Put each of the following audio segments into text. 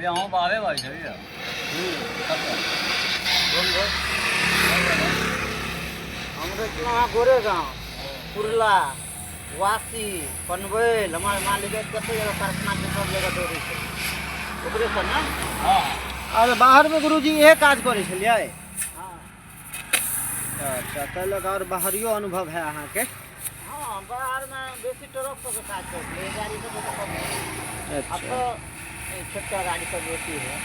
अहूँ बाहरे बाजै छलियै। हम रहै छलहुँ अहाँ गोरेगाँव, कुरला, वासी, पनवेल, हमर मालिक कते जगह कारखाना छै, सब जगह दौड़ै छै ओकरे पर ने। हँ। अरे बाहरमे गुरुजी इहे काज करै छलियै? हँ। अच्छा, ताहि लऽ कऽ आओर बाहरियो अनुभव है अहाँके? हँ, बाहरमे बेसी ट्रक सबके काज करै छलियै, गाड़ी सबके तऽ कम। आब अच्छा। तऽ ई छोटका गाड़ी सब बेसी है।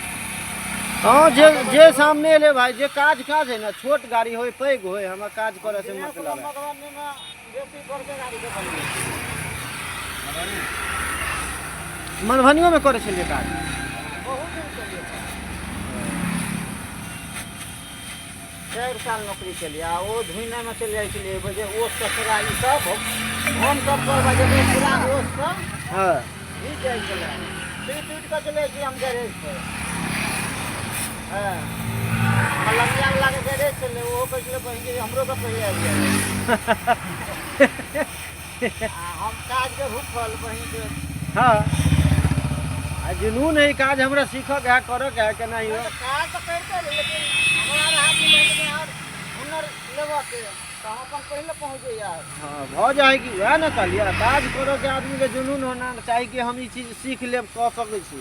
हँ, जे जे सामने एलै भाई, जे काज काज है ने, छोट गाड़ी होय पैघ होय, हमरा काज करऽ से मतलब है। मधुबनीमे बेसी बड़के गाड़ीके बनबै छै। मधुबनियोमे करै छलियै काज? बहुत दिन केलियै काज। 4 साल नौकरी केलियै आ ओ धुइनामे चलि जाइ छलियै, बजे ओस कचरा ई सब हम सब पर बजे पूरा ओस सब भीज जाइ छलै। टूटि टूटि कऽ चलि जाइ छियै हम गैरेज पर। हँ, मलंगिया वलाके गैरेज छलै, ओहो कहै छलै बहिन जे हमरो के पहिले आबि जाइ आ हम काजके भूखल बहिन के। हँ, आ जुनून है, काज हमरा सीखऽके है, करऽके है, केनाहियो। नहि तऽ काज तऽ करिते रही, लेकिन हमरा रहए कि बहिन आओर हुनर लेबऽके तऽ हम अपन पहिले पहुँच जइयै। हँ, भऽ जाइ कि वएह ने कहलियै, काज करऽके आदमीके जुनून होना चाही कि हम ई चीज सीख लेब, कऽ सकै छी।